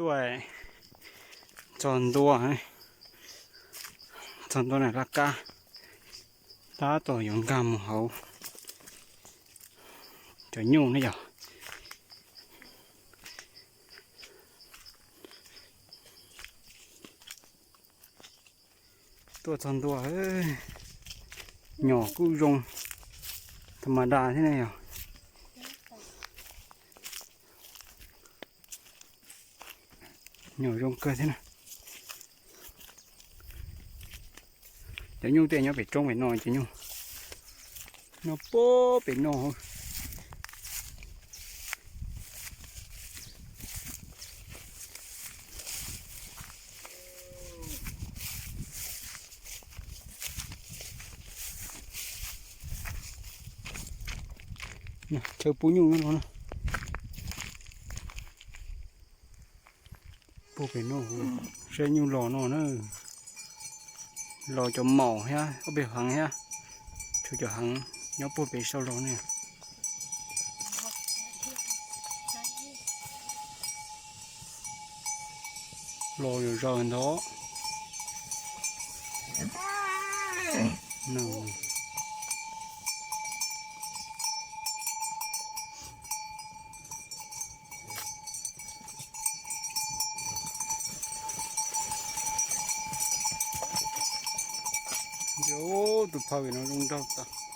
Tuaj txog ntua, txog ntua na laj kab, tab tom yuav nkag mus hauv cov nyuj ne yog. Tuaj txog ntua, nyom kuj zoo, tha ma da thiab ne yog. Nyom zoo kawg thiab na. Cov nyuj tej nyob pem roob pem no, cov nyuj nyob puag pem no. Chaw pub nyuj no na. Puag pem no, saib nyuj los no na. Los cov maum thiab ob peb heev thiab, tshuav cov heev nyob puag pem saum los ne. Los zom zaws ntawd. Tus phauj no zoo nraug tas.